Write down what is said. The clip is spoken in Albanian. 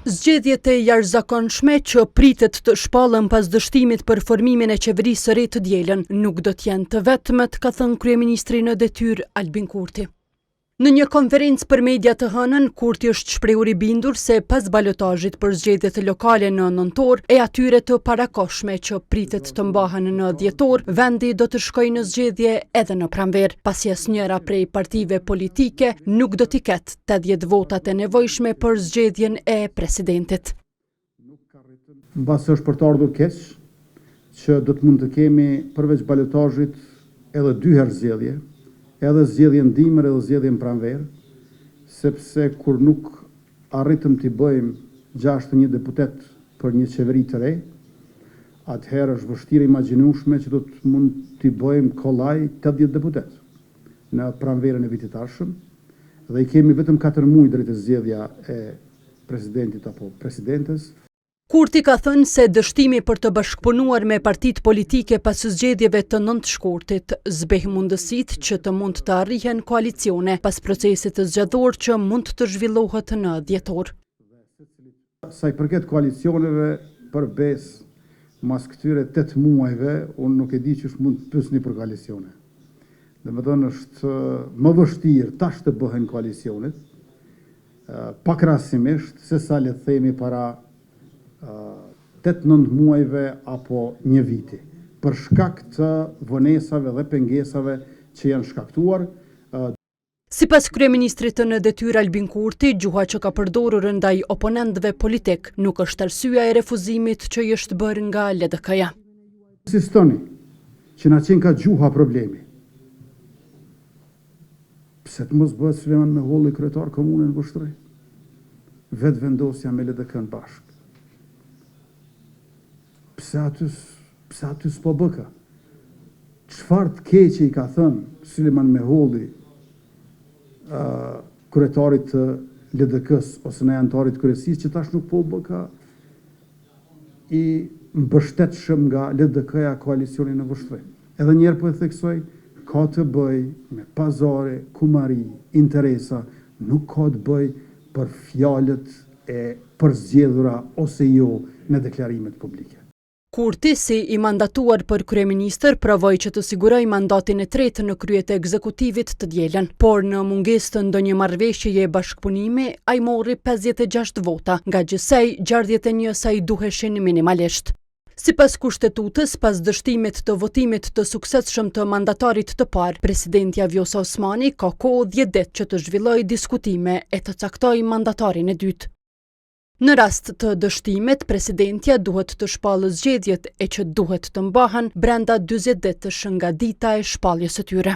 Zgjedhjet e jashtëzakonshme që pritet të shpallen pas dështimit për formimin e qeverisë së re të dielën, nuk do të jenë të vetmet, ka thënë kryeministri në detyrë Albin Kurti. Në një konferencë për media të hënën, Kurti është shprehur i bindur se pas balotazhit për zgjedhjet lokale në nëntor e atyre të parakohshme që pritet të mbahen në dhjetor, vendi do të shkojë në zgjedhje edhe në pranverë, pasi asnjëra prej partive politike nuk do t'i ketë 80 votat e nevojshme për zgjedhjen e presidentit. Mbase është për të ardhur keq që do të mund të kemi përveç balotazhit edhe dy herë zgjedhje, edhe zgjedhje në dimër edhe zgjedhje në pranverë, sepse kur nuk arritëm t'i bëjmë 61 deputet për një qeveri të re, atëherë është vështirë imagjinueshme që do të mund t'i bëjmë kollaj 80 deputet në pranverën e vitit të ardhshëm dhe i kemi vetëm 4 muaj drejt te zgjedhja e presidentit apo presidentes. Kurti ka thënë se dështimi për të bashkëpunuar me partitë politike pas zgjedhjeve të 9 shkurtit, zbeh mundësitë që të mund të arrihen koalicione pas procesit të zgjedhor që mund të zhvillohet në dhjetor. Sa i përket koalicioneve për besë, mas këtyre 8 muajve, unë nuk e di qysh mund të pysni për koalicione. Domethënë është më vështirë tash të bëhen koalicionet, pakrahasimisht, se sa le të themi para 8-9 muajve apo një viti, për shkak të vonesave dhe pengesave që janë shkaktuar. Sipas kryeministrit në detyrë Albin Kurti, gjuha që ka përdorur ndaj oponentëve politik nuk është arsyeja e refuzimit që i është bërë nga LDK-ja. Insistoni që na qenka gjuha problemi. Pse të mos bëhet Sulejman Meholli kryetar komune në Vushtrri? Vetëvendosja me LDK-n bashkë. Pse aty, pse aty s'po bëka? Çfarë të keqe i ka thënë Sulejman Meholli uh, kryetarit të LDK-s ose në anëtarit të kryesisë që tash nuk po bëka i mbështetshëm nga LDK-ja koalicioni në Vushtrri. Edhe njëherë po e theksoj, ka të bëj me pazare, kumari, interesa, nuk ka të bëj për fjalët e përzgjedhura ose jo në deklarimet publike. Kurti, si i mandatuar për kryeministër, provoi që të sigurojë mandatin e tretë në krye të ekzekutivit të dielën, por në mungesë të ndonjë marrëveshjeje bashkëpunimi, ai mori 56 vota, nga gjithsej 61 sa i duheshin minimalisht. Sipas Kushtetutës, pas dështimit të votimit të suksesshëm të mandatarit të parë, presidentja Vjosa Osmani ka kohë 10 ditë që të zhvillojë diskutime e të caktojë mandatarin e dytë. Në rast të dështimit, presidentja duhet të shpallë zgjedhjet e që duhet të mbahen brenda 40 ditësh nga dita e shpalljes së tyre.